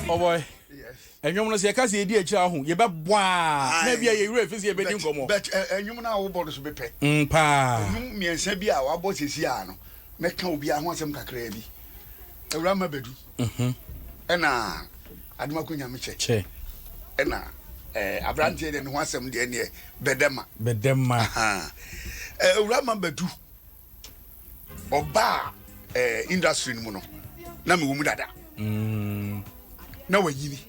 Oh boy. Ɛnwom no sɛ yɛka sɛ yɛdi akyire aho yɛbɛbɔ a na bia yɛwerɛ fi sɛ yɛbɛdi nkɔmmɔ. But ɛnwom no a wobɔ no so bepɛ. Paa. Ɛnwom mmiɛnsa bi a wabɔ sɛsi a no mɛka obiara ho asɛm kakraa bi. Awura ma bɛdu. Ɛna Adomako Nyamekyɛ. Kyɛ. Ɛna aberanteɛ deɛ ne ho asɛm deɛ neɛ bɛdɛma. Bɛdɛma. Awura ma bɛdu. Ɔbaa industry no mu no na mewɔ mu dada. Na wanyini.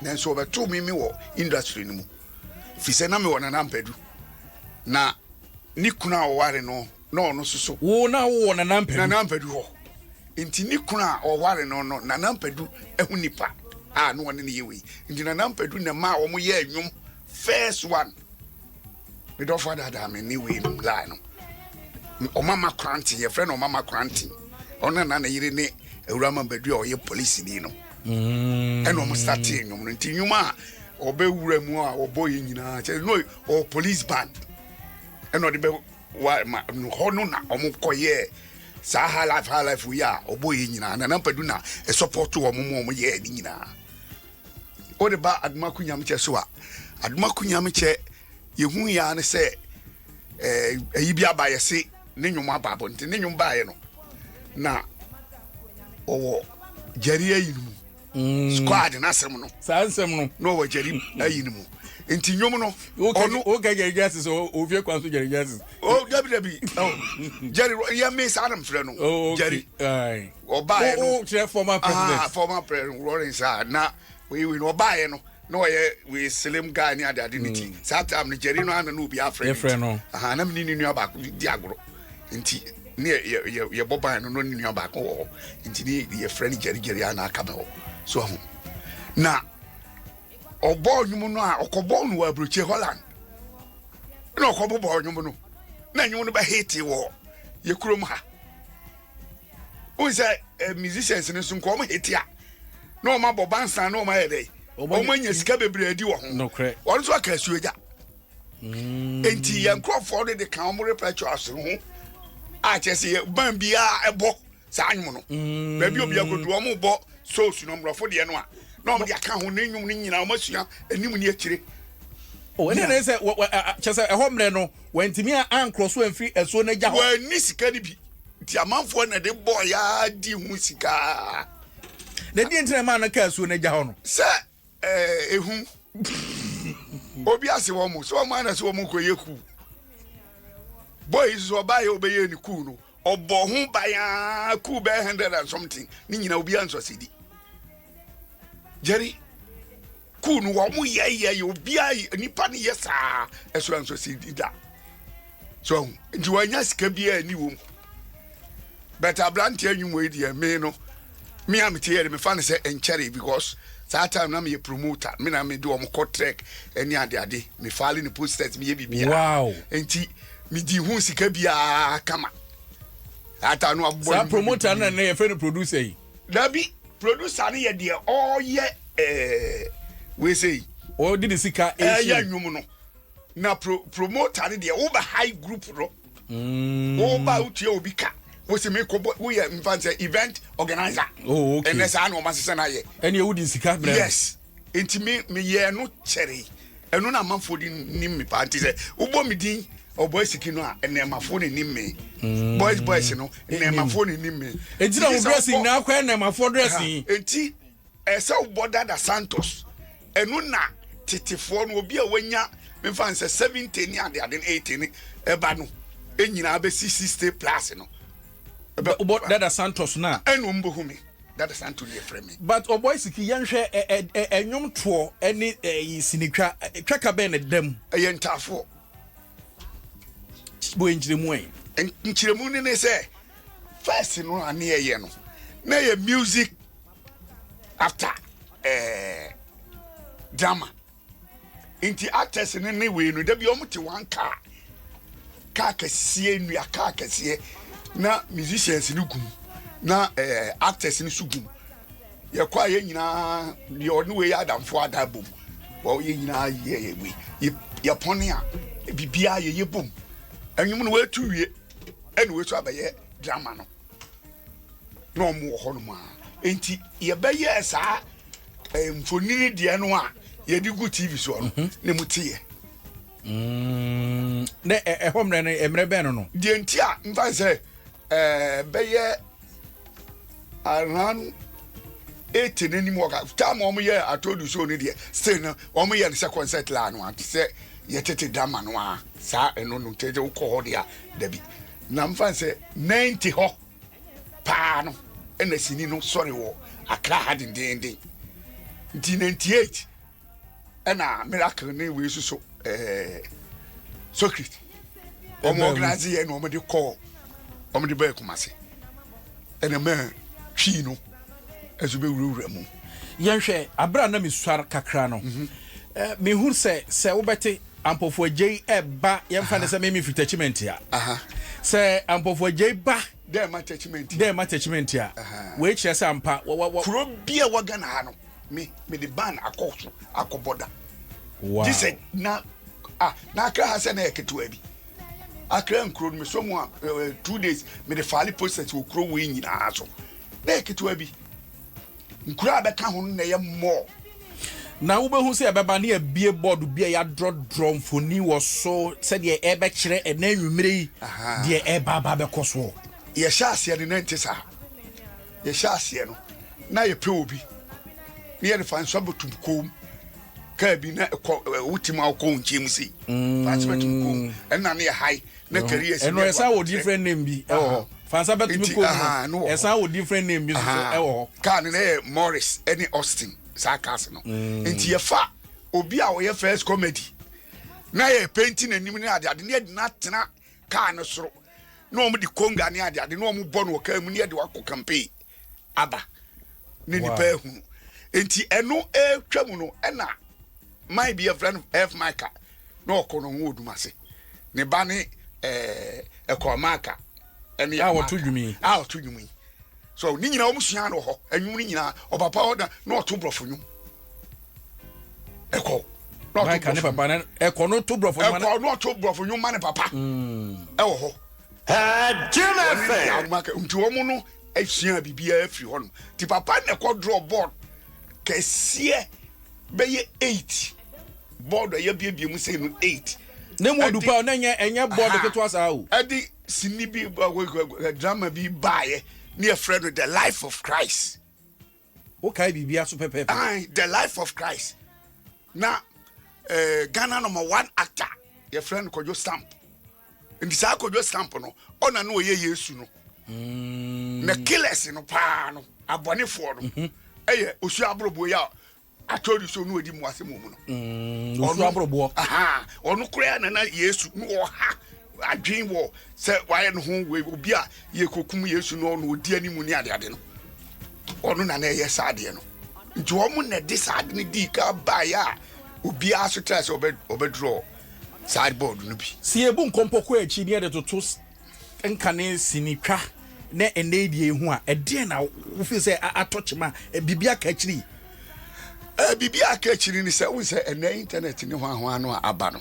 Nanso ɔbɛtoo me me wɔ industry no mu. Firi sɛ na mewɔ Nana Ampadu. Na ne kunu a ɔware no na ɔno nso so. Wo na wowɔ Nana Ampadu? Nana Ampadu hɔ. Nti ne kunu a ɔware no no Nana Ampadu ho nipa a na ɔne no yɛ wei. Nti Nana Ampadu na ɛmaa wɔn yɛɛ nnwom first one. Me dɔfo adaadaa me ne wei nom lie no. Ɔmama Korante, yɛfrɛ no Ɔmama Korante. Ɔno na ne yere ne Awurama Badu a ɔyɛ polisini no. Ɛna wɔn startee nnwom no. Nti nnwom a ɔbɛwura mu a ɔbɔ yɛ nyinaa kyerɛ no ɔwɔ police band. Ɛna ɔde bɛ wa ma hɔ no na wɔn kɔyɛɛ saa high life high life yi a ɔbɔ yɛ nyinaa. Nana Mpadu na ɛsɔpɔto wɔn mu wɔn yɛɛ ne nyinaa. Wode ba Adomako Nyamekyɛ so a, Adomako Nyamekyɛ yɛhu yɛ ara ne sɛ ɛyi bi aba yɛse ne nnwom aba abɔnten. Ne nnwom baeɛ no na ɔwɔ gyari ayi no mu. Squad n'asɛm no. Saa nsɛm no. Na ɔwɔ gyari ayi no mu. Nti nnwom no. Ɔno woka Jerry Justice ofie kwan so Jerry Justice. Oh dabi dabi. Oh, Jerry yɛ me saa na mfrɛ no. Oh, okay. Jerry. Ɔbaeɛ no. O kyerɛ former president. Ah, former president Lawrence a na wei wei no ɔbaeɛ no na ɔyɛ wei slim guy ne ade ade ne ti. Saa time no Jerry no ana na obi afrɛ no. no. Aha na me ne ne nua baako di agorɔ. Nti ne yɛ yɛ yɛbɔ ban no na ne nua baako wɔ hɔ. Nti ne yɛfrɛ no Jerry Jerry a na aka me hɔ. So ahu. Na ɔbɔɔ nnwom no a ɔkɔbɔɔ no wɔ aburokyire Holland. Na ɔkɔbobɔɔ nnwom no. Na nnwom no bɛhete wɔ yɛ kurom ha. Wohu sɛ eh, musicians no nso nka wɔn hete a na wɔn abɔ bansan na wɔn ayɛ dɛ wɔn anya sika bebree adi wɔ ho. Wɔn nso aka asuo gya. Nti yɛn nkurɔfoɔ no de ka wɔn repertoire no ho a kyerɛ sɛ yɛ ban biara ɛbɔ saa nnwom no. Baabi obi akodu wɔn bɔ souls no mmorɔfo deɛ no a na wɔn de aka ho ne nnwom no nyinaa wɔn asua anim ne akyire. Oh, ɛne ne sɛ kyerɛ sɛ ɛhɔ mmerɛ no wɔntumi ankorɔ so amfiri asuo no agya hɔ. Wɔanni sika no bi. Nti amanfoɔ na de bɔɔ yaa di ho sika. Na deɛ nti na ɛmaa no kaa asuo no agya hɔ no? Sɛ ehu obi ase wɔn mo sɛ wɔn ana sɛ wɔn kɔ yɛ kuu. Boy yi nso ɔbaa yɛ ɔbɛyɛ ne kuu no ɔbɔ ho ban aa kuu bɛyɛ hundred and something ne nyinaa obi ansɔ se di. Jerry Kuu no wɔn yɛ yɛ yɛ obiara nipa no yɛ saa ɛso ɛnso si di da so nti wɔanya sika biara ni wɔm but aberanteɛ nnwom yi deɛ me no me a mete yɛ de mefa no sɛ nkyɛre because saa time na meyɛ promoter me na mede wɔn kɔ trek ne ade ade me file ne posters meyɛ biribiara wow. Nti medi ho sika biara kama saa time no abɔ saa promoter no na yɛfrɛ no producer yi. Dabi, producer no yɛ deɛ ɔyɛ ɛɛ wei sɛ yi. Ɔde ne sika ɛyɛ nnwom no. Na pro promoter no deɛ woba high group no. Woba wotua obi ka. Wosi mi kɔ bɔ woyɛ nfa sɛ event organizer. Oh okay. Ɛnɛ saa na wɔn asesa na ayɛ. Ɛnna ewu di sika brɛ. Yes. Nti me me yɛ no kyɛre. Ɛno na amanfoɔ de nim me paa nti sɛ wobɔ me din ɔbɔ asiki no a nnɛɛmafoɔ na nim me. Boys boys no nnɛɛmafoɔ na nim me. Enti na wo dressing nyinaa kɔ nnɛɛmafoɔ dressing. Enti ɛsɛ wobɔ Dada Santos ɛno na tetefoɔ no obi a wanya memfa nsɛ 70 ne adeade no 80 ne ɛba no ɛnyinaa bɛsi 60 plus no. Wobɔ Dada Santos no a. Ɛna wɔn bɛhu me. Dada Santo deɛ frɛ me. But ɔbɔe siki yɛnhwɛ ɛ ɛ ɛnwom toɔ ɛne ɛyi sinitwa twaka bɛn na ɛda mu. Ɛyɛ ntaafoɔ. Bɔ yɛ nkyerɛmu ɛ. Nkyerɛmu no ne sɛ first no a ne yɛyɛ no na yɛ music after ɛɛ drama. Nti actors no ne wei no dabi wɔn te one car car kɛseɛ nnua car kɛseɛ na musicians no gum na ɛɛ eh, actors no so gum yɛkɔ a yɛn nyinaa deɛ ɔne wei yɛ adamfo ada bom wɔn yɛn nyinaa yɛ yɛ wei yɛ yɛpɔne a biribiara yɛyɛ bom ɛnwom no wɔatu wie ɛna wɔatu abɛyɛ drama no na wɔn wɔ hɔ nom a nti yɛbɛyɛ saa. Eh, mfonini deɛ no a yɛde gu TV soɔ no mhm. na mu teɛ. Na ɛhɔ mmerɛ no mmerɛ bɛn no no. Deɛ nti a mfa sɛ ɛɛ bɛyɛ around 80 n'anim wɔ ka time wɔn yɛ atodu show no deɛ still no wɔn yɛ no sɛ concert la no ate sɛ yɛtete drama no a saa ɛno no tete wokɔ hɔ deɛ a dabi na mfa sɛ 90 hɔ. paa no ɛna sini no sɔre wɔ Accra ha dendeenden nti 98 ɛna miracle ne wei soso ɛɛ Socrates wɔn organize yɛ na wɔn de kɔɔ wɔn de bɛɛ Kumasi ɛna mɛ twi no ɛso bɛ wurawura mu. Yɛnhwɛ, abere a na mesuar kakra no, mhm. eh, mehu sɛ sɛ wobɛte Ampofo Agyei ɛba yɛmfa ne sɛ meme firi Tachimenti a sɛ Ampofo Agyei ba dɛ ma Tachimenti dɛ ma Tachimenti a wei kyerɛ sɛ ampa kuro bi a wɔ Ghana ha no me mede ban akɔ so akɔbɔ da gye sɛ na ah na Accra ha sɛ na yɛ ketewa bi Accra nkuro no mesɔ mu a 2 days mede faale posters wɔ kuro wei nyinaa so na yɛ ketewa bi. Nkuro a bɛka ho no na ɛyɛ more. Na wobɛhu sɛ ɛbɛba ne yɛabue bɔɔdo bi a yɛadrɔdrɔ mfoni wɔ so sɛdeɛ ɛrebɛkyerɛ ɛnɛ anwummerɛ yi deɛ ɛreba aba abɛkɔ soɔ. Yɛhyɛ aseɛ no na ɛnte saa. Yɛhyɛ aseɛ no na yɛpɛ obi ne yɛde fa nso abɛtum koom kaa bi na ɛkɔ wotim a wokɔ wo nkyɛn mu sei fa nso bɛtum koom ɛnna ne yɛ hae na careers ɛno ɛsan wɔ different name bi ɛwɔ hɔ fansa bɛtumi kɔ mu no ɛsan wɔ different name bi nso ɛwɔ hɔ. Kaa no na yɛ Morris ɛne Austin saa cars no mm. Nti yɛfa obi a ɔyɛ first comedy na yɛ painting n'anim ne ade ade ne yɛde no atena kaa no soro na wɔn de konga ne ade ade na wɔn bɔ no wɔ kaa mu ne yɛde wakɔ campaign aba ne nipa ehunu nti ɛno ɛretwa mu no ɛna man bi yɛfrɛ no F Micah na ɔkɔ no ho wɔ Dumase ne ba ne ɛɛ ɛkɔ Maka ɛne a wɔto dwom yi a ɔto dwom yi so ne nyinaa wɔn sua no wɔ hɔ ɛnwom ne nyinaa ɔpapa hɔ na na ɔto borɔfo nwom ɛkɔ na ɔto borɔfo papa na ɛkɔ no to borɔfo nwom ɛkɔ na ɔto borɔfo nwom ma ne papa ɛwɔ hɔ Jim FM nti wɔn no esua biribiara afiri hɔ nom ti papa na ɛkɔ draw board kɛseɛ bɛyɛ eight board a yɛabiebie mu sei no eight. Ne mu odu paa na ɛnyɛ ɛnyɛ board ketewa saa o. Ɛde sini bi drama bi baayɛ ne yɛfrɛ no the life of Christ. Wokae biribi aso pɛpɛɛpɛ. Ayi the life of Christ na Ghana number one actor yɛfrɛ no Kwadwo Stamp nti saa Kwadwo Stamp no ɔna na ɔyɛ Yesu no. Na killers no paa no abɔnefoɔ no ɛyɛ Osu Aboroboɔ yi a atɔri so no ɔdi mu asɛm wɔ mu no. Osu Aboroboɔ. Ɔno koraa na na Yesu no ɔha adwen wɔ sɛ wayɛ ne ho wei obi a yɛkɔkum Yesu no ɔno ɔdi animu ne adeade no ɔno na na ɛyɛ saa adeɛ no nti wɔn na ɛde saa ade no dii ka baeɛ a obiara so tra sɛ ɔbɛdurɔ saa bɔɔdo no bi. Sɛ yɛbu nkɔmpɔ kɔ akyi ne yɛde toto nkane sinitwa ne ɛnnɛ yi deɛ ehu a, ɛdeɛn na wofeel sɛ atɔ kyema, biribi aka akyiri yi? Biribi a aka akyiri ne sɛ, wohu sɛ ɛnnɛ internet ne hwanhwan no a aba no,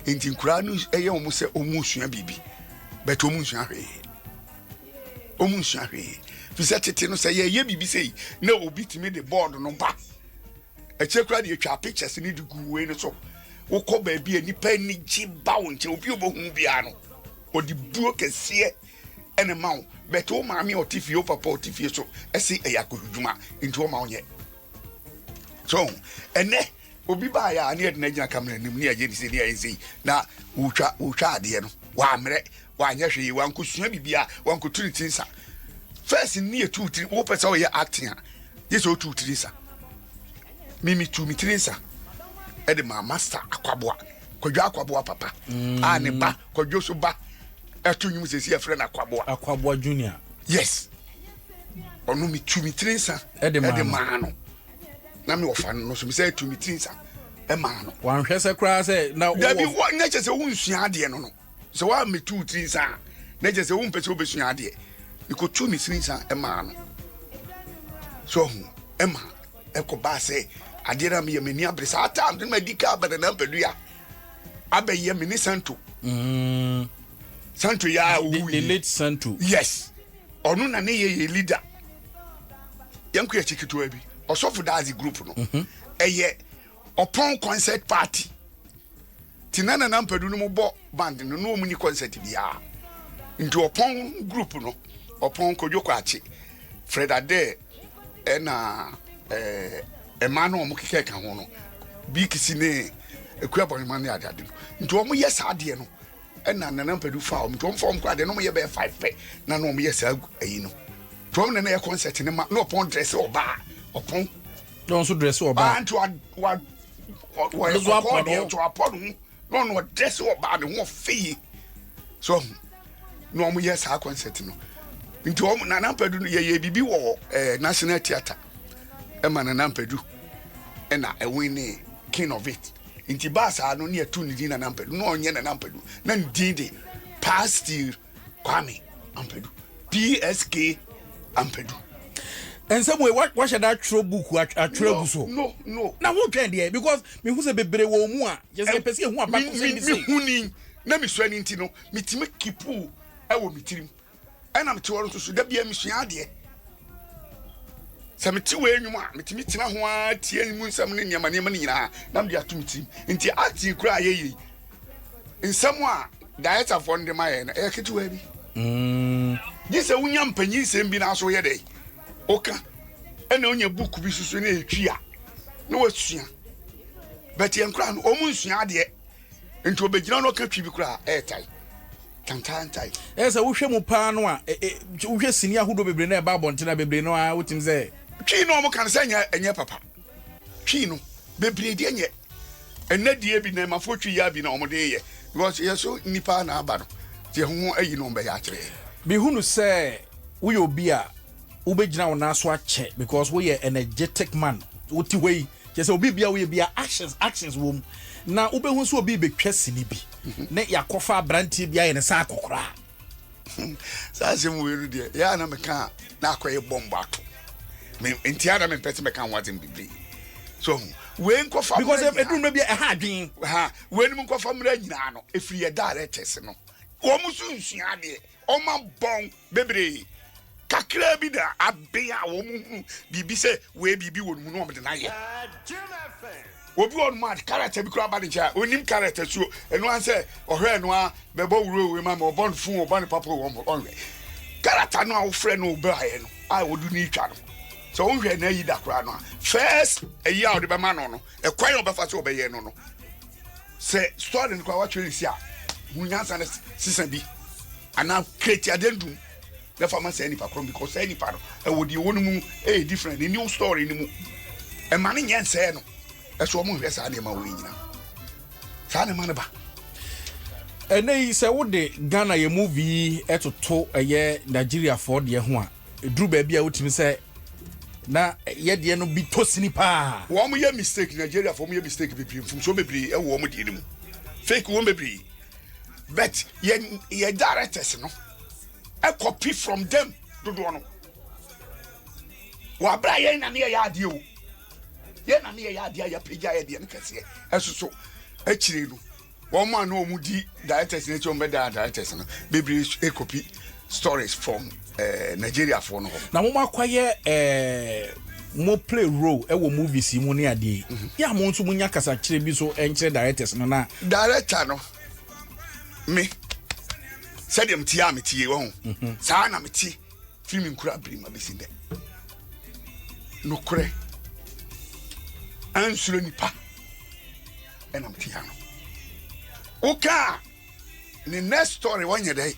nti nkoraa no ɛyɛ wɔn sɛ wɔn resua biribi, but wɔn nsua hwee. Wɔn nsua hwee. Fi sɛ tete no sɛ yɛyɛ biribi sɛ yi, na obi tumi de board no ba. Akyire koraa de yɛtwa pictures ne de gu wei no so. Wokɔ baabi a nipa ani gye ba wo nkyɛn, obi a ɔbɛhu biara no, ɔde buo kɛseɛ ɛna ma wo. But wo maame a ɔte fie, wo papa a ɔte fie so ɛse ɛyɛ akɔhwidwuma nti ɔma wo nyɛ. So ɛnɛ obi baayɛ a ne yɛde no agyina kamera anim ne yɛyɛ ne sei ne yɛyɛ sei na wotwa wotwa adeɛ no wammrɛ wanyɛ hwee wankɔsua biribiara wankɔtu ne ti nsa. First ne yɛtu tiri wopɛ sɛ ɔyɛ acting a gye sɛ wotu tiri nsa. Mimi tu me tiri nsa ɛde maa master Akwaboa Kwadwo Akwaboa papa a ne ba Kwadwo so ba ɛto nnwom sɛsi yɛfrɛ no Akwaboa Akwaboa Junior. Yes, ɔno metu me tiri nsa ɛde maa no na me wɔfa no no so mesɛ tu me tiri nsa ɛmaa no. Wanhwɛ sɛ koraa sɛ na dabi wɔ nyɛ kyɛ sɛ wonsua adeɛ no no sɛ woammɛtu wo tiri nsa a na kyɛ sɛ wompɛ sɛ wobɛsua adeɛ. Mekɔtu me tiri nsa ɛmaa no so ɔho ɛma ɛkɔbaa sɛ adeɛ no a meyɛ m'ani abere saa time no madi ka aba Nana Mpadua abɛyɛ me ne Santo. Santo yɛ a owu yi. The late Santo. Yes. Ɔno na ne yɛ yɛ leader. Yɛnkɔ yɛkyi ketewa bi. Ɔsɔfo Daadze group no ɛyɛ Ɔpɔn concert party. Nti na Nana Ampadu no mo bɔ band no na wɔn ni concert biara. Nti Ɔpɔn group no, Ɔpɔn, Kojo Kwakye, Fred Adair ɛna ɛɛ mmaa no a wɔn keka ka ho no, Bikisi ne Akua Bɔnema ne adeade no. Nti wɔn yɛ saa adeɛ no ɛna Nana Ampadu faa wɔn. Nti wɔn fa wɔn koraa deɛ na wɔn yɛ bɛyɛ 5 pɛ na na wɔn yɛ saa ayi no. Nti wɔn na na yɛ concert no ma na Ɔpɔn dress ɔbaa Ɔpɔn. Na wɔn nso dress ɔbaa. Ah, nti wa wa wɔyɛ kɔkɔɔ deɛ nti wapɔ ne ho na ɔno ɔdress ɔbaa ne ho ɔfɛ yie. So na wɔn yɛ saa concert no. Nti wɔn Nana Ampadu no yɛyɛ biribi wɔ ɛɛ eh, National Theatre ɛma Nana Ampadu ɛna ɛwin ne king of it. Nti baa saa no ne yɛtu ne din Nana Ampadu na ɔnyɛ Nana Ampadu na ne din de Pastor Kwame Ampadu, PSK Ampadu. Nsɛm wei wahyɛ da atwerɛ buku atwerɛ agu so. No, no. Na ho twɛn deɛ because mehu sɛ bebree wɔ mu a kyerɛ sɛ yɛpɛ sɛ yɛhu abakɔsɛm bi sei. Mehu ni na mesua ni nti no metumi kipu ɛwɔ me tirim ɛna mete hɔ no nso so da bia mesua adeɛ. Sɛ mete wei nnwom a metumi tena ho ara tie mu nsɛm ne nneɛma nneɛma no nyinaa na mede ato me tirim. Nti acting koraa a yɛyɛ yi nsɛm a directorfoɔ no de ma yɛn no ɛyɛ ketewa bi. Gye sɛ wonya mpanyin nsɛm bi na so yɛ dɛ woka ɛna wonya book bi soso na ɛtwi a na wasua. But yɛn koraa no wɔn nsua adeɛ nti wɔbɛgyina no ɔka twi bi koraa ɛyɛ tae tantantae. Ɛyɛ sɛ wohwɛ mu paa no a wohwɛ sini ahodoɔ bebree na ɛba abɔnten a bebree no a wotumi sɛ. Twi no wɔn ka no sɛ ɛnyɛ ɛnyɛ papa. Twi no bebree deɛ nyɛ. Ɛnɛ deɛ bi nɛɛmafoɔ twi yɛ bi na wɔn de yɛ because yɛ so nipa na aba no deɛ ho ayi na wɔn bɛyɛ akyerɛ yɛ. Mehunu sɛ woyɛ obi a wobɛgyina wo nan so akyɛ because woyɛ energetic man. Wote hɔ yi, kyerɛ sɛ obi bia woyɛ bia actions actions wɔ mu. Na wobɛhu sɛ obi rebɛtwa sini bi ne yɛakɔfa aberanteɛ bi ayɛ ne sɛ akɔkoraa. Saa asɛm wei no deɛ yɛ a na meka a na akɔyɛ bɔmbo ato me nti a na mempɛ sɛ mɛka ho asɛm bebree so ho wei nkɔfa because ɛduru mmerɛ bi a ɛha adwen ha wei nom nkɔfa mmerɛ nyinaa no ɛfiri yɛ directors no wɔn nso nsua adeɛ wɔn abɔn bebree kakraa bi na aben a wɔn hunu biribi sɛ wei biribi wɔ ne mu na wɔn de no ayɛ. Obi wɔ nom a character bi koraa ba ne nkyɛn a onim character suo ɛno ara sɛ ɔhwɛ ɛno ara bɛbɔ wuro wei ma me ɔbɔ no fun ɔbɔ no papa wɔn ɔnhwɛ character no a wofrɛ no ɔbɛayɛ no a wɔde no twa no sɛ wonhwɛ na ayi da koraa no a first ayi a wɔde bɛma no no ɛkwan a ɔbɛfa so ɔbɛyɛ no no sɛ story no koraa watwerɛ ne si a hu nyansa no sesa bi anaa create addendum na fa ma saa nipa korɔ because saa nipa no ɛwɔ deɛ ɛwɔ no mu ɛyɛ different ne new story no mu ɛma no nyɛ nsɛɛ no ɛso ɔmo nhwɛ saa nneɛma wɔ nyina saa nneɛma no ba. Ɛnɛ yi sɛ wode Ghana yɛ movie yi ɛtoto ɛyɛ Nigeriafoɔ deɛ ho a ɛduru baabi a wotumi sɛ na yɛ deɛ no bi tɔ sini paa. Wɔn yɛ mistake Nigeriafoɔ wɔn yɛ mistake bebree mfomsoɔ bebree ɛwɔ wɔn deɛ no mu fake wɔn bebree but yɛ yɛ directors no. copy from them dodoɔ no wɔ abere a yɛn na ne yɛyɛ adeɛ o yɛn na ne yɛyɛ adeɛ a yɛapagya yɛ deɛ no kɛseɛ ɛso so akyire no wɔn a na wɔn di directors no akyi wɔn bɛda directors no bebree copy stories from eh, Nigeria foɔ no hɔ. Na wɔn akɔyɛ eh, mo play role ɛwɔ movies yi mu ne adeɛ yi yɛ a mo nso mo nya kasakyerɛ bi so nkyerɛ directors no na. Director no me sɛdeɛ mete a mete yie wahu mhm. saa na mete firi me nkura bere ma bɛsi ndɛ nokorɛ ansuro nipa ɛna mete ha no wokaa ne next story wɔnyɛ dɛ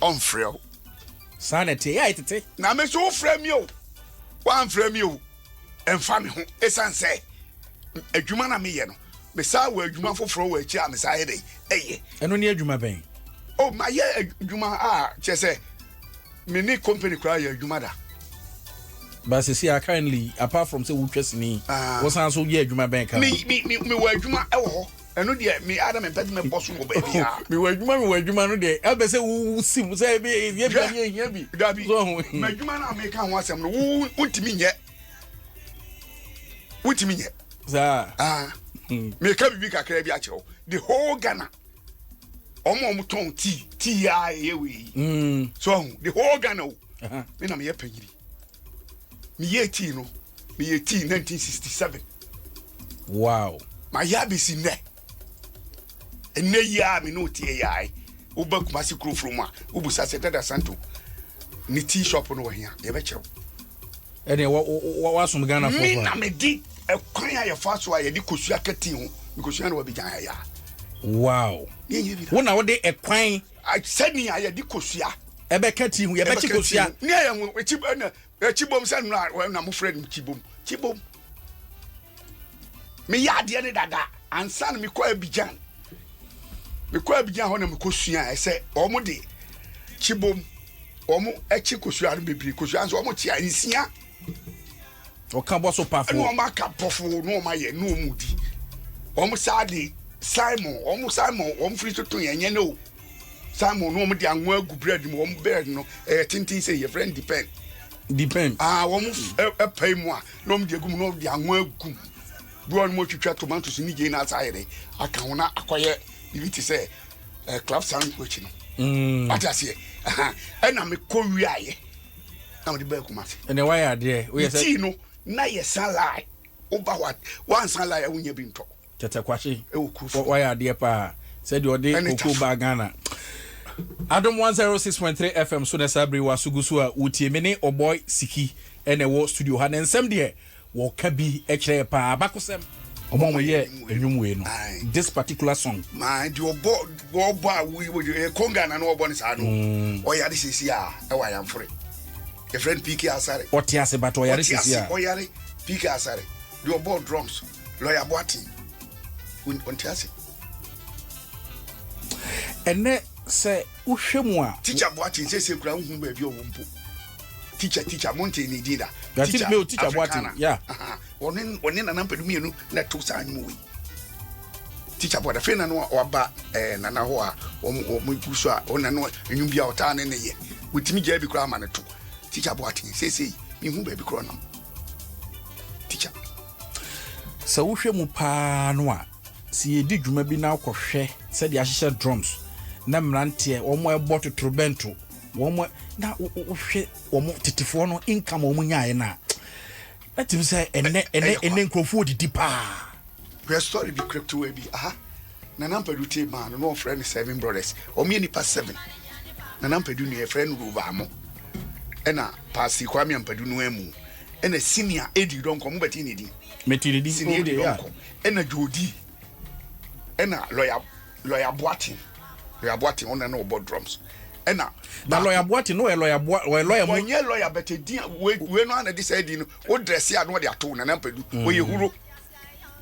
ɔmfrɛ wo saa na ɛte yɛ a ɛtete na me so wofrɛ mi o woamfrɛ mi o ɛmfa me ho ɛsiane sɛ adwuma na meyɛ no mesaa wɔ adwuma foforɔ wɔ akyi a mesaa yɛ dɛ ɛyɛ. Ɛno ne adwuma bɛn? Oh, mayɛ adwuma a kyerɛ sɛ me ne company koraa yɛ adwuma da. But sisi a currently apart from sɛ wotwa sini, ah. wosan so yɛ adwuma bɛn ka? Me me me mewɔ adwuma ɛwɔ hɔ. Ɛno deɛ me ada me mpɛ sɛ mɛbɔ so wɔ baabi a. Mewɔ adwuma mewɔ adwuma no deɛ ɛbɛ sɛ wo si mu sɛ ebi yɛ bi ne ehia bi. Dabi. M'adwuma no a meka ho asɛm no wo wontumi nyɛ. Wontumi nyɛ. Saa. Ah. Meka biribi kakra bi akyerɛ wo. The whole Ghana. Wɔn a wɔtɔn tea tea a ɛyɛ wei. Mm. So the whole Ghana o. Me na meyɛ panyini. Meyɛ tea no. Meyɛ tea 1967. Wow. Mayɛ abɛsi nnɛ. Ɛnnɛ yi a me ne wo teɛ yi a, woba Kumasi kuro foro mu a, wobusa sɛ Dada Santo ne tea shop no wɔ he a, yɛbɛkyerɛ wo. Ɛdeɛ wasom Ghana fo. Me na mede ɛkwan a yɛfa so a yɛde kosua ka tea ho, mekosua no wɔ Abidjan ha yi a. Wow. Wo na wode ɛkwan. Sɛnea yɛde kosua. Ɛbɛka tea ho, yɛbɛkye kosua. Ne yɛ ho, ekyi ɛna ekyi bom sɛ nnora na mofrɛ no kyi bom, kyi bom. Meyɛ adeɛ no dada ansa na mekɔ Abidjan. Mekɔ Abidjan hɔ na mekɔsua sɛ wɔn de kyibom wɔn akyi kosua no bebree kosua nso wɔn kyea nsia. Ɔka bɔ so pafo. Ɛna wɔn aka pɔfo na wɔn ayɛ na wɔn di. Wɔn saa de Simon wɔn Simon wɔn firi toto yɛn nyɛ ne o. Simon na wɔn de anwa agu bread mu wɔn bread no ɛyɛ tenten sɛ yɛfrɛ no depend. Depend. Ah wɔn ɛpae mu a na wɔn de agu mu na wɔn de anwa agu mu. Bi wɔn mo twitwa tomatoes ne gyeene asa ayɛ dɛ aka ho na akɔyɛ biribi te sɛ ɛɛ club sandwich no. Mm. Wate aseɛ ɛna mekɔ wiayɛ na wɔde bɛɛ Kumasi. Ɛnna wayɛ adeɛ. Woyɛ sɛ. Tii no na yɛ san lie woba hɔ a wansan lie a wonya bi ntɔ. Tɛtɛ Kwakye wayɛ adeɛ paa sɛdeɛ ɔde koko baa Ghana. Adom 106.3 FM so na saa bere waso gu so a wotie me ne Ɔbɔe Siki ɛna ɛwɔ studio ha. Ne nsɛm deɛ wɔka bi kyerɛ yɛ paa abakosɛm. Ɔmo a wɔyɛ nnwom wei no this particular song. Maa deɛ ɔbɔ ɔbɔ a woyi wɔ konga na no ɔbɔ ne saa no ɔyare sisi a ɛwɔ ayamfore yɛfrɛ no PK Asare. Ɔte ase but ɔyare sisi a. Ɔte ase ɔyare PK Asare deɛ ɔbɔ drums. Lawyer Boateng, ɔnte ase. Ɛnɛ sɛ wohwɛ mu a. Teacher Boateng sese kura nhu baabi ɔwɔ mpo. Teacher teacher mo nte ne din da. Teacher teacher Boateng yeah. Ɔne ɔne Nana Mpadu mmienu na ɛto saa nnwom wei. Teacher Boateng afei na no waba eh, Nana hɔ a wɔn wɔn gu so a ɔna no nnwom bi a ɔtaa ne ne yɛ. Wɔtumi gyaa bi koraa ama no to. Teacher Boateng sese mehu baabi koraa ɔnam. Teacher. Sɛ wohwɛ mu paa no a, sɛ yɛredi dwuma bi na wokɔhwɛ sɛdeɛ ahyehyɛ drums na mmeranteɛ wɔn ɛbɔ totorobɛnto wɔn na wohwɛ wɔn tetefoɔ no income wɔn nyaeɛ no a, ɛtumi sɛ ɛnɛ ɛnɛ ɛnɛ nkurɔfoɔ didi paa. Hwɛ story bi ketewa bi aha. Nana Ampadu tee maa no na ɔfrɛ no Seven Brothers. Wɔn yɛ nipa seven. Nana Ampadu nua yɛfrɛ no Rovaamo. Ɛna Pastor Kwame Ampadu no amu. Ɛna Senior Edi Donkor, mo bɛte ne din. Mete ne din. Senior Edi Donkor. Ɛna Jodi. Ɛna Lawyer Lawyer Boateng. Lawyer Boateng ɔna na ɔbɔ drums. Ɛna na Lawyer Boateng no ɔyɛ lawyer boa ɔyɛ lawyer mu. Ɔnyɛ lawyer bɛtɛ din wei wei no ana de sɛ din no o dress a na ɔde ato Nana Ampadu. Ɔyɛ huro.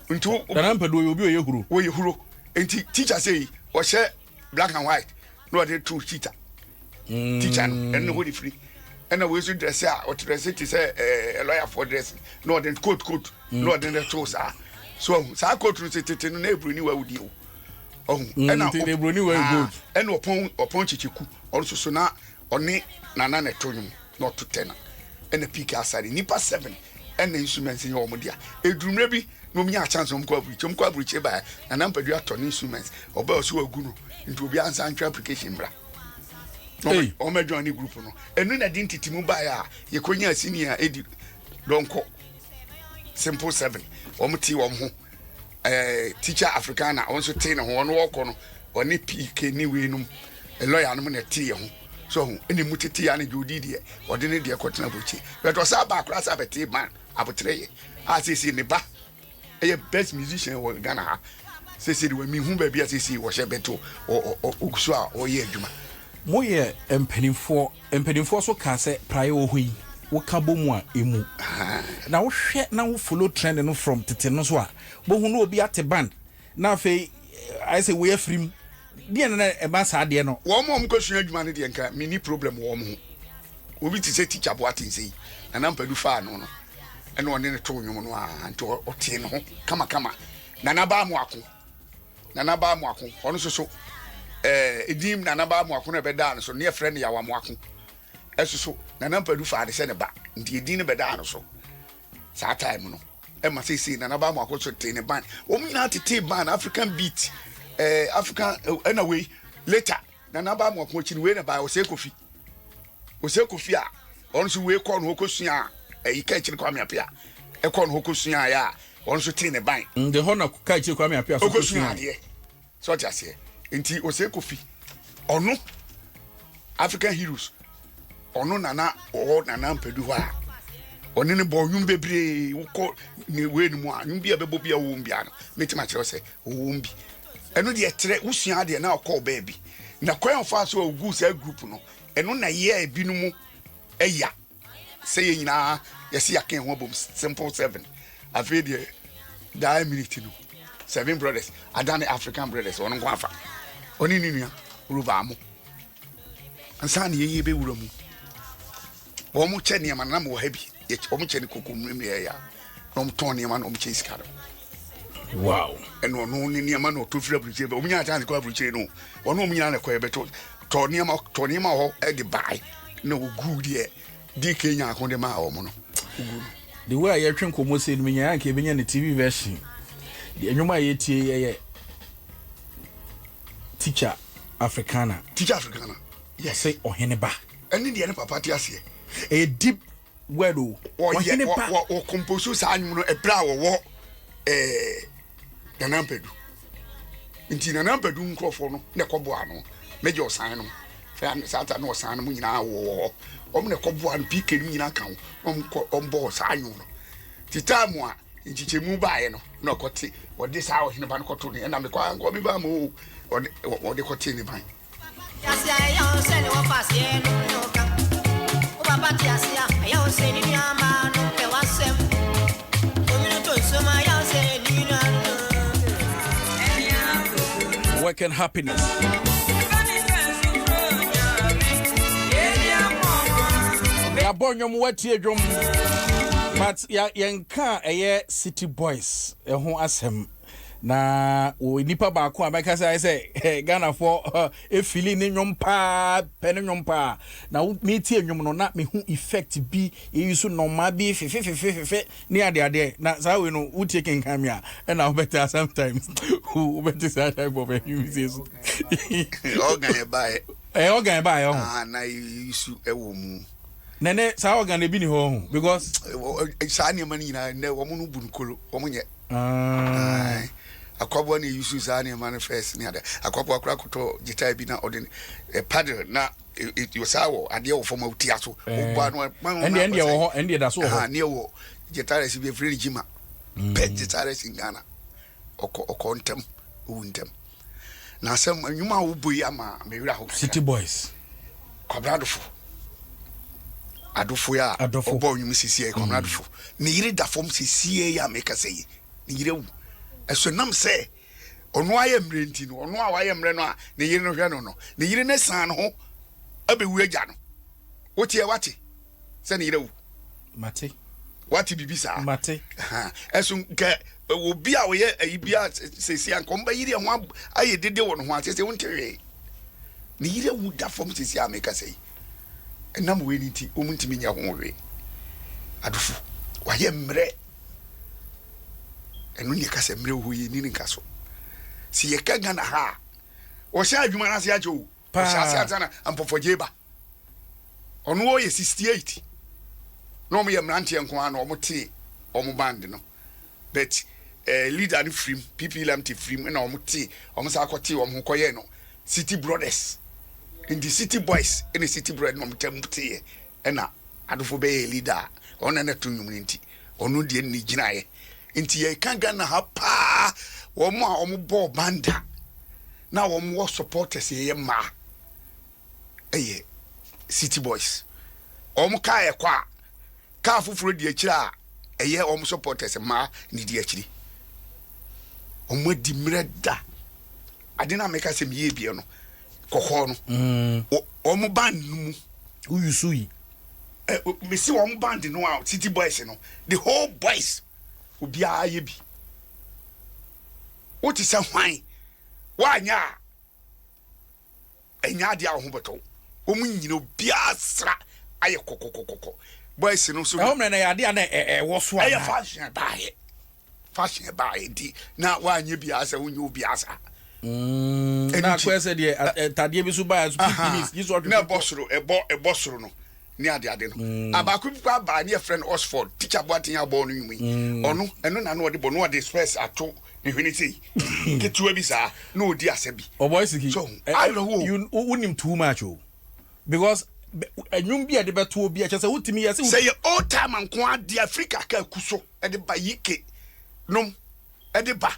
Nti Nana Ampadu ɔyɛ obi ɔyɛ huro. Ɔyɛ huro. Nti teacher sɛ yi ɔhyɛ black and white na ɔde to teacher. Mm. Teacher no ɛno hɔ de firi. Ɛna wei nso dress a ɔte dress te sɛ ɛɛ lawyer for dress na ɔde coat coat na ɔde ne to saa. So ɔhu saa coat no sɛ tete no na eburoni wa wudi o. Ɔhu ɛna eburoni wa gold. Ɛna ɔpɔn ɔpɔn kyekyeku ɔno nso so na ɔne nana na ɛto nwom na ɔto tɛna ɛna piiki asare nipa seven ɛna instruments yɛ wɔn dea eduru mmerɛ bi na wɔn nya chance wɔn kɔ aburukyi wɔn kɔ aburukyi baa nana mpadua atɔ ne instruments ɔbaa ɔsi wagu no nti obi ansa ntwa application bra na wɔn adwa ne group no ɛnu na de ntete mu baa a yɛkɔ nya senior edi dɔnkɔ simple seven wɔn ti wɔn ho ɛɛ teacher africana wɔn nso te ne ho wɔn wɔkɔ no wɔne pk ne wei nom lɔya nom na ɛte yɛ ho so ho ɛna emu tete ya ne deɛ odi deɛ ɔde ne deɛ kɔtena aburokyi bɛtɛ ɔsan ba akora sɛ abɛte man abotere yɛ a seesei ne ba ɛyɛ best musician wɔ Ghana ha seesei de wɔn hu baabi a seesei wɔhyɛ bɛto ɔgu so a ɔyɛ adwuma. Moyɛ mpanimfoɔ mpanimfoɔ so kaa sɛ praeɛ wɔ hɔ yi woka bɔ mu a emu na wohwɛ na wo follow trend no from tete no so a bohu no obi ate band na afei ayɛ sɛ wei afiri mu deɛ na ɛma saa adeɛ no. Wɔn a wɔkɔsua adwuma no deɛ nka menni problem wɔ wɔn ho. Obi te sɛ Teacher Boateng sei, Nana Ampadu faa no no, ɛna ɔne no too nnwom no ara nti ɔtee ne ho kamakama. Nana Baa Amoako, Nana Baa Amoako, ɔno nso so, ɛɛ, edin Nana Baa Amoako na ɛbɛdaa no so, ne yɛfrɛ no Yaw Amoako. Ɛso so, Nana Ampadu faa no sɛ ne ba, nti edin no bɛdaa no so. Saa time no ɛma seesei Nana Baa Amoako so tee ne ban. Wɔn nyinaa tetee ban African beat ɛɛ eh, African eh, ɛna wei later Nana Baa Amoako akyi no wei na baa Osei Kofi. Osei Kofi a ɔno nso wei kɔɔ no hɔ kɔsua ɛyi ka akyiri Kwame Appiah. ɛkɔ no hɔ kɔsuaeɛ a ɔno nso tee ne ban. De hɔ na Kaakyire Kwame Appiah so kɔsua adeɛ. Sɛ ɔte aseɛ nti Osei Kofi ɔno African Heroes ɔno nana ɔwɔ Nana Ampadu hɔ a ɔne ne bɔ nnwom bebree. Wokɔ ne wei no mu a, nnwom bi a bɛbɔ bi a wɔwɔ mu biara no, mɛtumi akyerɛ sɛ wɔwɔ mu bi. Ɛno deɛ kyerɛ wosua adeɛ na ɔkɔɔ baabi na kwan a ɔfaa so a ɔguu saa group no, ɛno na yɛɛ binom ɛya sɛ yɛn nyinaa yɛsi yɛaka yɛn ho abom simple seven. Afei deɛ daa minute no, Seven Brothers adane African Brothers. Ɔno nko afa ɔne ne nua Rover mo nsa na yɛyɛ bɛwura mu. Wɔn kyɛ nneɛma no na mewɔ ha bi. Wɔn kyɛ no koko mmerɛ yɛ ya na wɔn tɔn nneɛma na wɔn kyɛ sika no. Ɛna ɔno ne nneɛma na ɔtɔ firi aburukyire bɛ wɔn nyinaa chance kɔ aburukyire no. Ɔno wɔn nyinaa na kɔ yɛ bɛtɔ tɔ nneɛma, tɔ nneɛma wɔ hɔ ɛde bae na ogu deɛ DK Nyaako de maa wɔn no ogu no. The way a yɛtwe nkɔmmɔ sei no, menyae anka yɛbɛnya ne TV version. Deɛ nnwom a yɛtie yɛyɛ Teacher Africana. Teacher Africana, yes. Ɔse ɔhene ba. Ɛne deɛ ne papa te aseɛ. Ɛyɛ deep word o. Ɔhene ba. Wɔ compose saa nnwom no ɛberɛ a wɔwɔ ɛɛ Nana Ampadu. Nti Nana Ampadu nkurɔfoɔ no na ɛkɔboa no. Mɛgye ɔsan no. Fɛ saa ta na ɔsan no mu nyinaa wɔ hɔ. Wɔn na ɛkɔboa no, PK no nyinaa ka ho. Wɔn kɔ wɔn bɔɔ saa nnwom no. Ti time a nkyekyɛmu baeɛ no na ɔkɔte ɔde saa ɔhene ba no kɔto ne ɛna mekɔ ankɔ bi ba mu o ɔde ɔde kɔte ne ban. Work and happiness. Yɛabɔ nnwom, watie dwom, but yɛnka a ɛyɛ City Boys ɛho asɛm na wɔ nipa baako a mɛka sɛ ayɛ sɛ Ghanafoɔ efili ne nnwom paa, pɛ ne nnwom paa. Na metie nnwom no na mehu effect bi yɛyi so nɔɔma bi fefefefefe ne adeadeɛ. Na saa wei no wotie kenkan mi a ɛna wobɛte a sometimes wobɛte saa type of ɛnwom sie so. Organ ɛbaeɛ. Ɛyɛ organ ɛbaeɛ ɔho. Ah, na yɛyi so ɛwɔ mu. Na ɛnɛ saa organ ebi ni hɔ ɔho because. Saa nneɛma no nyinaa nnɛ wɔn no bu no kolo, wɔn nyɛ. Ah. Akwaboa na eyi so saa nneɛma no first ne ade. Akwaboa koraa kɔtɔ guitar bi na ɔde paddle na saa wɔ adeɛ wɔ fam a wotia so. Wobɔ ano ɛndeɛ ɛndeɛ wɔ hɔ, ɛndeɛ da so wɔ hɔ. Ne wɔ guitarist bi efiri ne gyima. Best guitarist in Ghana. Ɔkɔ ɔkɔ ntɛm, owu ntɛm. Na asɛm nnwuma a wobɔ yi ama me werɛ ahow kakra. City Boys. Kwabena Adofo. Adofo yi a ɔbɔ nnwom sisi yi, Kwabena Adofo. Ne yere da fam sisi yi a mekasa yi. Ne yere awu. Ɛso nam sɛ ɔno ayɛ mmerɛ nti no, ɔno a wayɛ mmerɛ no a ne yere no hwɛ no no, ne yere no san ne ho abɛwu agya no. Woteɛ wate sɛ ne yere awu? Mate. Wate biribi saa? Mate. Ɛso nka obi a ɔyɛ ayi bi a sɛsi a nka ɔmbɛyere ho ayɛ dede wɔ ne ho a sɛsi wonte hwee. Ne yere awu da fam sɛsi a meka sɛ yi. Ɛnam wei no nti wɔn ntumi nyɛ ho hwee. Adofo, wayɛ mmerɛ. Ɛno ne yɛka sɛ mmerɛ wɔ hɔ yɛ ni ne nka so. Sɛ yɛka Ghana ha a, ɔhyɛ adwuma no ase akyɛ o. Ɔhyɛ ase ansa na mpɔfɔgye ba. Ɔno ɔyɛ 68 na wɔn yɛ mmeranteɛ nko ara na wɔn te wɔn band no, but leader no firim, PP Lamte firim na wɔn te wɔn san kɔ te wɔn ho kɔyɛ no City Brothers. Nti City Boys ɛna City Brothers na wɔn tɛm teeɛ ɛna Adofo bɛyɛ leader a ɔno na na to nnwom no nti ɔno deɛ ne gyinaeɛ. Nti yɛka Ghana ha paa, wɔn a wɔn bɔɔ band a na wɔn wɔ supporters yɛyɛ mmaa yɛ City Boys. Wɔn kaa ɛkɔ a, kaa foforɔ di akyire a ɛyɛ wɔn supporters mmaa na di akyire. Wɔn adi mmerɛ da. Ade no a meka sɛ meyɛ bie no, kɔkɔɔ no, wɔn band no mu. Woyusu yi. Mesi wɔn band no a City Boys no, the whole boys, obiara yɛ bi. Wote sɛ hwan? Woanyɛ a, ɛnyɛ adeɛ a wo ho bɛtɔ wo. Wɔn nyina obiara sra ayɛ kɔkɔkɔkɔkɔ. Boys no nso. Ɛhɔ mmerɛ no ɛyɛ adeɛ a na ɛwɔ so anaa? Ɛyɛ fashion ɛbaayɛ. Fashion ɛbaayɛ nti na woanyɛ biara sɛ wonyɛ obiara saa. Na akɔyɛ sɛ deɛ ntadeɛ bi so baeɛ so pipinis gye so ɔtwe. Na ɛbɔ soro, ɛbɔ ɛbɔ soro no. Ne ade ade no. Abaako bi koraa baa ne yɛfrɛ no Oxford, Teacher Boateng abɔɔ no nnwom yi. Ɔno, ɛno na na ɔde bɔ, na ɔde spɛs ato ne hwene sei, ketewa bi saa, na ɔdi asa bi. Ɔbɔe siki. So, awerɛhoɔ. You, wonim too much o. Because nnwom bi a yɛde bɛto obi a, kyerɛ sɛ wotumi yɛ sɛ. Sɛ yɛ old time nko ara deɛ, Afrika ka aku so de ba, Yike nom de ba.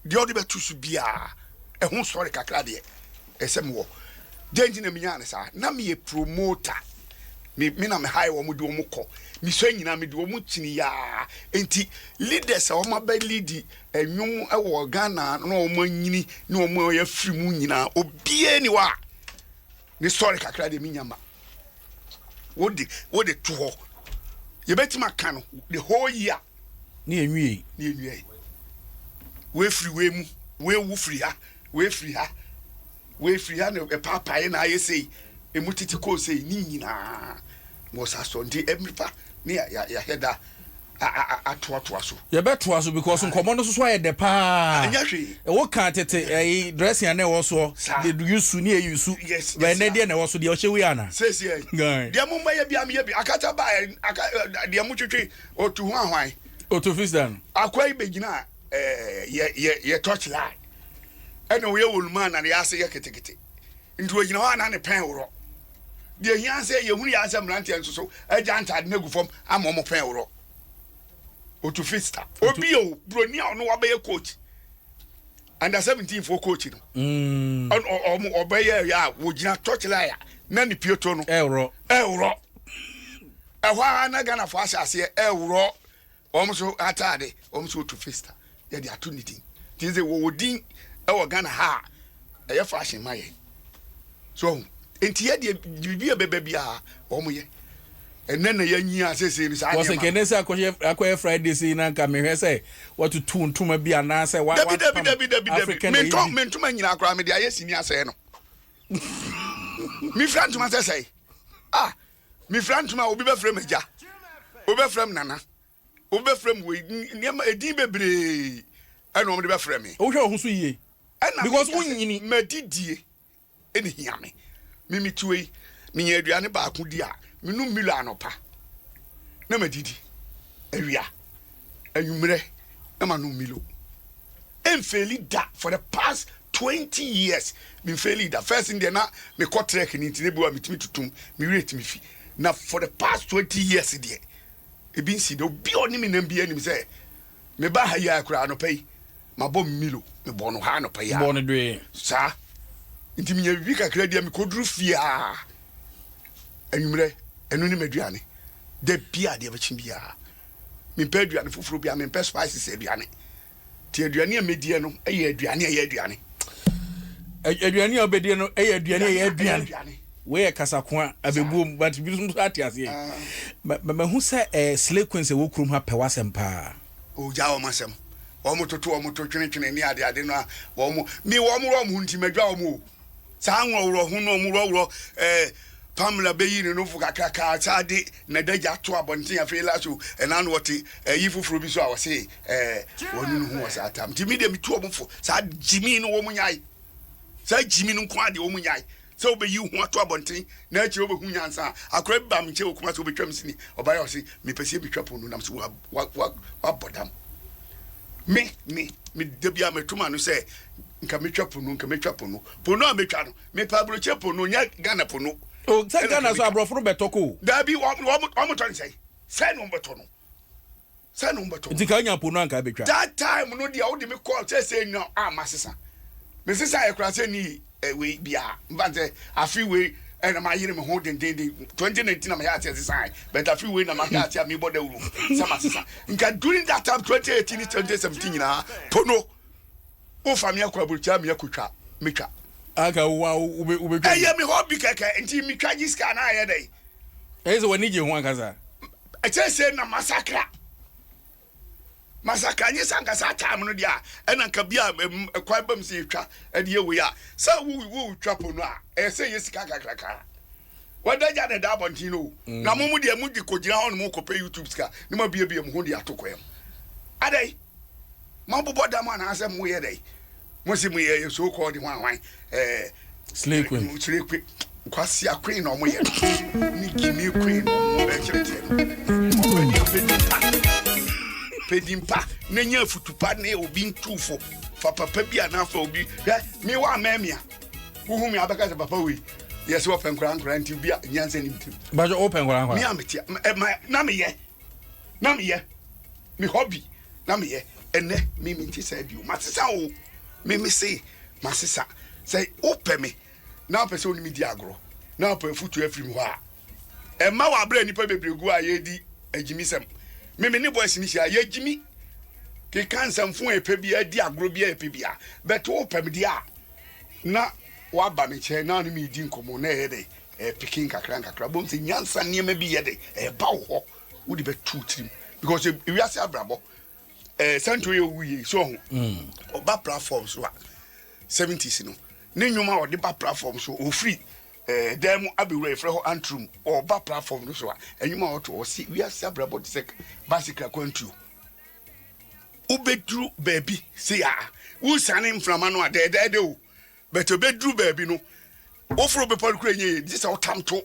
Deɛ ɔde bɛto so biara, ɛho sɔre kakra deɛ, ɛsɛ mewɔ. Deɛ nti na menyaa no saa, na meyɛ promoter. Me, me na me hire wɔn de wɔn kɔ. Mesua nyinaa, mede wɔn kyini yaa. Nti leaders a wɔn abɛ lead nnwom wɔ Ghana na wɔn anyini ne wɔn a wɔafiri mu nyinaa, obiara ni hɔ a ne sɔre kakra deɛ menya ma. Wode, wode to hɔ. Yɛbɛtumi aka no the whole year. Ne yɛnwiei. Ne yɛnwiei. Wei firi wei mu, wei wu firi ha, wei firi ha, wei firi ha na ɛpaapaeɛ na ayɛ sei, emu tete kɔɔ sei, ne nyinaa wɔ saa sɔ nti ɛmfa ne yɛahwɛ da atoatoa so. Yɛbɛtoa so because nkɔmmɔ no soso ayɛ dɛ paa. Ɛnyɛ hwee. Ɛwɔ kan tete ɛyi dressing a na ɛwɔ soɔ. De yusu ne ɛyusu. Yes. Bɛn deɛ na ɛwɔ so deɛ ɔhyɛ wei ana. Sɛsi ɛ. Deɛ mo mɛyɛ bi a meyɛ bi akata ba aka deɛ mo twetwe Otu ho ahwan? Otu fisa no. Akoa yi bɛgyina eh, yɛ, yɛ, yɛ touch line. Ɛna ɔyɛ wɔluma na ne yɛ ase yɛ ketekete. Nti ɔgyina hɔ a na ne pɛn worɔ. Deɛ hia sɛ yɛhunu yɛ asɛ mmeranteɛ nso so agya ntaade no agu fam ama ɔmo pɛn worɔ. Otu fista. Obi o, broni a ɔno wabɛyɛ coach. Under 17 foɔ coach no. Mm. Ɔmo ɔbɛyɛ yɛ a wɔgyina touch line a na ne pieto no. Ɛworɔ. Ɛworɔ. Ɛhɔ ara na Ghanafoɔ ahyɛ aseɛ ɛreworɔ wɔn so ataade, wɔn so otu fista, yɛde ato ne din. Nti sɛ wɔwɔ din ɛwɔ Ghana ha a, ɛyɛ fashion ma yɛn. So ɔho, nti yɛ deɛ biribi a ɛbɛba biara wɔn yɛ. Ɛnɛ na yɛanyi a seesei no saa nneɛma. Wɔsɛ nkɛnɛ sɛ akɔyɛ akɔyɛ Friday sei na nka mehwɛ sɛ watutu ntoma bi anaasɛ wa Dabi dabi dabi dabi dabi. African Mentɔ me ntoma nyinaa koraa mede ayɛ sini asɛe no. Mefira ntoma sɛ sɛe. Ah, Mefira ntoma a, obi bɛfrɛ me agya, obi bɛfrɛ me nana, obi bɛfrɛ me wei, nneɛma edin bebree ɛna wɔn de bɛfrɛ me. Wohwɛ wo ho so yie. Ɛna because meka sɛ wonyini. Madidie ɛna hia me. Me me tuo yi, menya aduane baako di a, menom Milo anɔpa na madidi awia, anwummerɛ na manom Milo. Ɛmfeeli da for the past 20 years memfeeli da. First no deɛ na mekɔ trek no nti na ebi wɔ a metumi tutum, me werɛ tumi fi. Na for the past 20 years deɛ ebi nsi da. Obi a ɔne me nam biara nim sɛ meba ha yi ara koraa anɔpa yi mabɔ Milo, mebɔɔ no ha anɔpa yi ara. Bɔɔ no doe. Saa. Nti menya biribi kakra di a mekɔduru fie a anwummerɛ ɛno ne m'aduane. Da biara adeɛ bɛkye biara. Mempɛ aduane foforɔ biara, mempɛ spices aduane. Nti aduane a mɛdiɛ no yɛ aduane a ɛyɛ aduane. Aduane a wobɛdiɛ no yɛ aduane a ɛyɛ aduane. Wei yɛ kasakoa abɛbuom but binom nso ate aseɛ. Mahu sɛ eh, slay queens ɛwɔ kurom ha pɛ w'asɛm paa. Ogya wɔn asɛm. Wɔn toto wɔn to twenetwene ne ade ade no a wɔn me wɔn worɔ wɔn ho nti madwa wɔn o. Saa nworɔworɔ ho no ɔmo worɔworɔ eh, Pamela bɛyi ne nofo kakraka saa de n'adagya to abɔnten afei last o ɛna no ɔte ɛyi foforɔ bi so a ɔse eh, wɔnu ne ho wɔ saa tam nti me deɛ metu ɔmo fo saa gyimi no wɔn nyae saa gyimi no nko adeɛ wɔn nyae sɛ wobɛyi ho ato abɔnten na akyire wobɛhu nyansa a akora bi ba me nkyɛn wɔ kuma sɛ wobɛtwa me sini ɔbaeɛ ɔse mepɛ sɛ metwa pon no nam sɛ wabɔ dam me me me da bi a meto ma no sɛ nka metwa pono nka metwa pono pono a metwa no mepɛ aburokyire pono nyɛ Ghana pono. O sɛ Ghana so aborɔfo no bɛtɔ ko. Daabi wɔn wɔn wɔn tɔ ne sɛn sɛn na wɔn bɛtɔ no sɛn na wɔn bɛtɔ no. Nti ka nya pono anka betwa. That time no deɛ wode me kɔ sɛ sɛ nya a ma sesa me sesa yɛ kora sɛ ni wei bia mfa sɛ afi wei ɛna ma yere me ho dendenden 2019 na meyɛ aseɛ sesa but afi wei na ma hwɛ aseɛ a mebɔ dawuro sɛ ma sesa nka during that time 2018 2017 nyinaa pono Wofa me akɔ aburokyire a me akotwa metwa. Anka wo a wobɛtwa bi. Ɛyɛ me hobby kɛkɛ nti metwa gye sika na ayɛ dɛn. Ɛyɛ sɛ w'ani gye ho ankasa. Ɛkyɛ sɛ na masakra masakra nye sɛ anka saa time no deɛ a ɛna nka bi a kwan bam sɛ yɛtwa ɛde yɛ wei a sɛ wo wotwa po no a ɛyɛ sɛ yɛ sika kakraka. Wɔda gya na ɛda abɔnten no o. Mm. Na mo mo deɛ mo de kɔgyina hɔ nom kɔpɛ YouTube sika na mo abiebie mo ho de ato kwan mu. Adɛn? Mo abobɔ dam anaasɛ mo yɛ dɛn? Mo se mo yɛ so called hwan hwan ɛɛ. Slay queen. Slay queen. Nkwasea queen na ɔmo yɛ no ne gyimii queen na ɔmo ɛkyerɛkyerɛ no. Ɔpɛ deɛ pɛ din pa. Pɛ din pa na nya afutu pa ne obi ntufo. Fa papa bi anaa fa obi hwɛ me wa mɛmia. Wohu me abɛka sɛ papa wei yɛ sɛ ɔpɛ nkora nkora nti obi a nyansa nim tirim. Bàjɔ wopɛ nkora nkora? Me a mete na meyɛ na meyɛ me hobby na meyɛ ɛnɛ me mente saa bio masesa o me me se masesa sɛ wopɛ me na wopɛ sɛ wo ne me di agorɔ na wopɛ afotuo afiri me hɔ a, ɛmma w'abrɛ nnipa bebree gu a yɛredi agyimisɛm. Me me ne boys no hyia yɛgyimi keka nsɛmfo a yɛpɛ biara di agorɔ bi a yɛpɛ biara but wopɛ me deɛ a na waba me nkyɛn na ne me di nkɔmmɔ na ɛyɛ dɛ ɛpeke nkakra nkakra bom sɛ nyansa nneɛma bi yɛ dɛ ɛba wo hɔ wode bɛto tirim because ewiase abrabɔ ɛɛ santo yɛ owu yie so ɔho ɔba platform so a seventies no ne nnwom a ɔde ba platform so ofiri ɛɛ dan mu abɛwura efrɛ hɔ antrum ɔba platform no so a nnwom a ɔto ɔsi wiase abrabɔ te sɛ bicycle akwantuo wobɛduru baabi se a wosane mframa no a dɛɛdɛɛdɛ o but obɛduru baabi no woforo bepɔ no kura nyɛ yie gye sɛ wotam to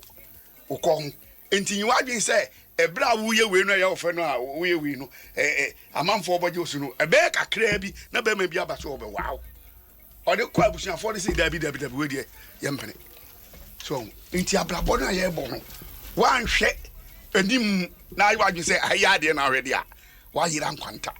wo kɔn ho. Enti nyi w'adwene sɛ ɛberɛ a woreyɛ wei no a ɛyɛ wo fɛ no a woyɛ wei no ɛ amanfoɔ bɛgye wo so no, ɛbɛyɛ kakraa bi na bɛrima bi aba so ɔbɛwaa wo. Ɔde kɔ abusuafoɔ no sɛ dabi dabi dabi wei deɛ yɛmpene. So nti abrabɔ no a yɛrebɔ no woanhwɛ anim na ayɛ w'adwene sɛ ayɛ adeɛ na ahwɛ deɛ a woayera nkwanta.